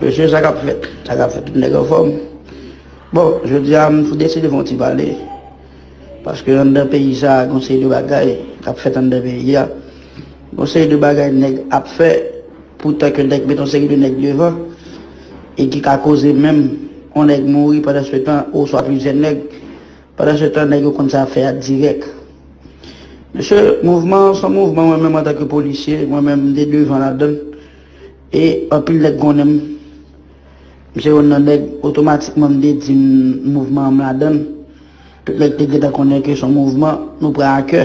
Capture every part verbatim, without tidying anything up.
Mesye, sa k ap fèt? Sa k ap fèt? Tout nèg anfòm? Bon, jodi a, m deside fè yon ti pale. Paske anndan peyi sa a, gon seri de bagay k ap fèt anndan peyi a. Gon seri de bagay nèg ap fè, poutan ke nèg met yon seri de nèg devan, e ki ka koze menm yon nèg mouri pandan se tan, oswa plizyè nèg, pandan se tan, nèg yo konn sa y ap fè a dirèk. Mesye, mouvman an se yon mouvman, mwen menm antanke polisye, mwen menm m te devan ladan l. E anpil nèg konnen m. M se youn nan nèg, otomatikman m te di m mouvman an m ladan l. Tout nèg te gentan konnen ke se yon mouvman nou pran a kè.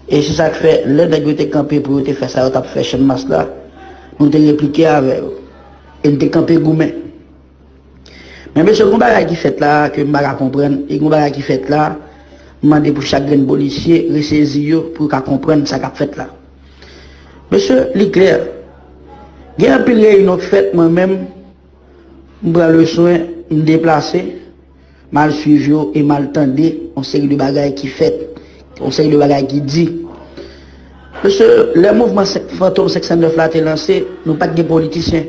E se sa k fè, lè nèg yo te kanpe pou yo te fè sa yo t ap fè Channmas la, nou te replike avè yo. E n te kanpe goumen. Men mesye, gon bagay ki fèt la ke m pa ka konprann, e gon bagay ki fèt la, m mande pou chak grenn polisye resezi yo pou yo ka konprann sa k ap fèt la. Mesye, li klè. Gen anpil reyinyon k fèt, mwen menm, m pran le swen, m deplase, m al swiv yo e m al tande yon seri de bagay ki fèt, yon seri de bagay ki di. Mesye, lè mouvman senk, Fantom senk san nèf la te lanse, nou pa t gen politisyen.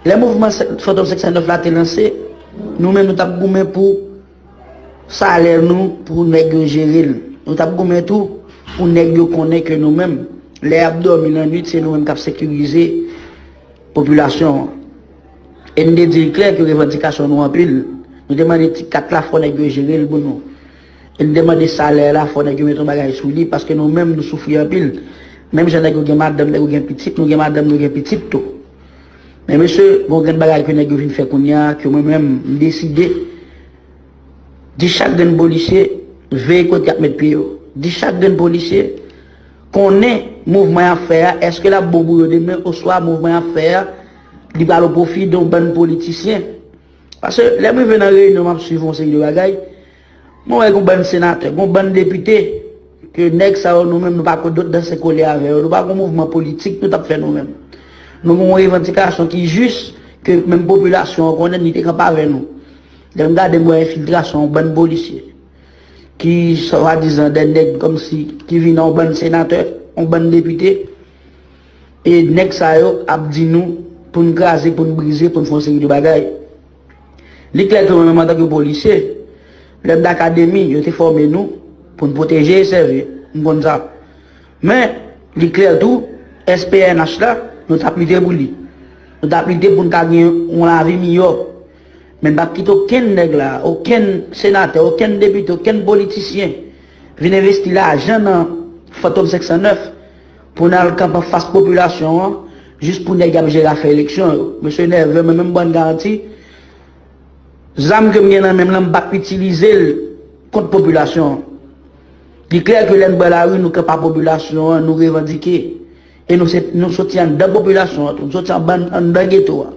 Lè mouvman senk, Fantom senk san nèf la te lanse, nou menm nou t ap goumen pou salè nou, pou nèg yo jere l. Nou t ap goumen tou pou nèg yo konnen ke nou menm, lè y ap dòmi lannwit, se nou menm k ap sekirize popilasyon an. E n te di l klè ke revandikasyon nou anpil. Nou te mande ti kat la, fò nèg yo jere l pou nou. E n te mande salè la, fò nèg yo met yon bagay sou li, paske nou menm nou soufri anpil. Menm jan nèg yo gen madanm, nèg yo gen pitit, nou gen madanm, nou gen pitit tou. Men mesye, gon grenn bagay ke nèg yo vin fè kounye a, ke mwen menm, m deside di chak grenn polisye, veye kote y ap met pye yo. Di chak grenn polisye, konnen mouvman y ap fè a, èske l ap bon pou yo demen, oswa mouvman y ap fè a, li pral o pwofi de yon bann politisyen. Paske lè m rive nan reyinyon, m ap swiv yon seri de bagay, mwen wè gon bann senatè, gon bann depite, ke nèg sa yo, nou menm, nou pa ko-, dot danse kole avè yo, nou pa gon mouvman politik nou t ap fè nou menm. Nou gon revandikasyon ki jis, ke menm popilasyon an konnen, li te kanpe avè nou. Lè m gade, m wè enfiltrasyon yon bann polisye, ki swadizan de nèg kòmsi, ki vin yon bann senatè, yon bann depite, e nèg sa yo ap di nou pou n kraze, pou n brize, pou n fè yon seri de bagay. Li klè ke mwen menm antanke polisye, lè m t akademi, yo te fòme nou pou n pwoteje e sèvi. M konn sa. Men, li klè tou, S P N H la, nou t ap lite pou li. Nou t ap lite pou n ka gen yon lavi miyò. Men n p ap kite okenn nèg la, okenn senatè, okenn depite, okenn politisyen vin envesti lajan nan Fantom senk san nèf pou n al kanpe anfas popilasyon an, jis pou nèg y ap jere afè eleksyon yo. Mesye nève, mwen menm, m ba n garanti, zam ke m gen nan men m lan, m p ap itilize l kont popilasyon an. Li klè ke lè n pran lari, nou kanpe ak popilasyon an, nou revandike. E nou se, nou soti anndan popilasyon an tou, nou soti anba, anndan geto a.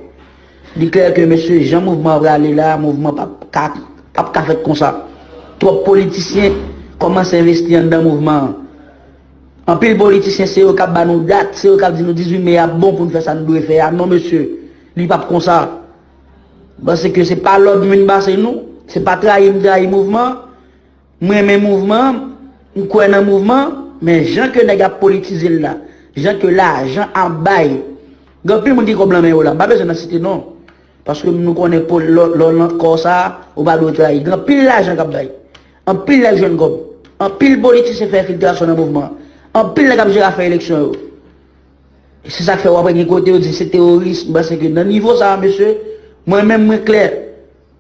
Li klè ke, mesye, jan mouvman an prale la, mouvman p ap ka, p ap ka fèt konsa. Twòp politisyen kòmanse envesti anndan mouvman an. Anpil politisyen, se yo k ap ba nou dat, se yo k ap di nou dizuit me a bon pou n fè sa n dwe fè a. Non, mesye, li p ap konsa. Paske se pa lòd m vin pase nou, se pa trayi m trayi mouvman an. M renmen mouvman an, m kwè nan mouvman an, men jan ke nèg ap politize l la, jan ke lajan ap bay, gen anpil moun ki kòb lan men yo la, m pa bezwen nan site non, paske nou konnen pou lè, lè w nan kò sa a, ou pa dwe trayi. Gen anpil lajan k ap bay, anpil nèg jwenn kòb, anpil politisyen fè enfiltrasyon nan mouvman an, anpil nèg ap jere afè eleksyon yo. Se sa k fè w ap wè gen kote yo di se teworis, m panse ke nan nivo sa a, mesye, mwen menm mwen klè.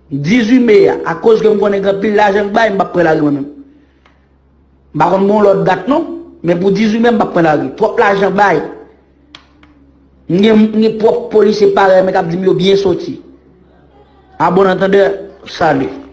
Dizuit me a, akoz ke m konnen gen anpil lajan k bay, m p ap pran lari mwen menm. M pa konn bon lòt dat non, men pou dizuit me a, m p ap pran lari. Twòp lajan bay. M gen, m gen pwòp polisye parèy mwen k ap di m yo byen soti. A bon antandè, salut.